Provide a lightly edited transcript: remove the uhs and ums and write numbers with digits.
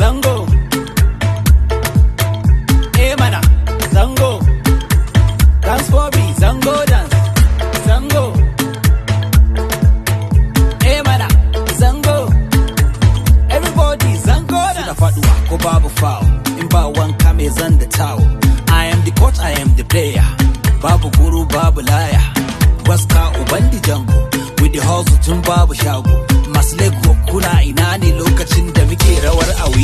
Zango. Eh mana, Zango. Dance for me, Zango dance. Zango. Eh mana, Zango. Everybody, Zango dance. Suna faduwa ko babu foul. In ba wanka mai zan da towel. I am the coach, I am the player. Babu guru, babu laya. Gwaska uban di jango. With the hustle tun babu shago. Masu lego kuna ina ne lokacin da muke rawar awi.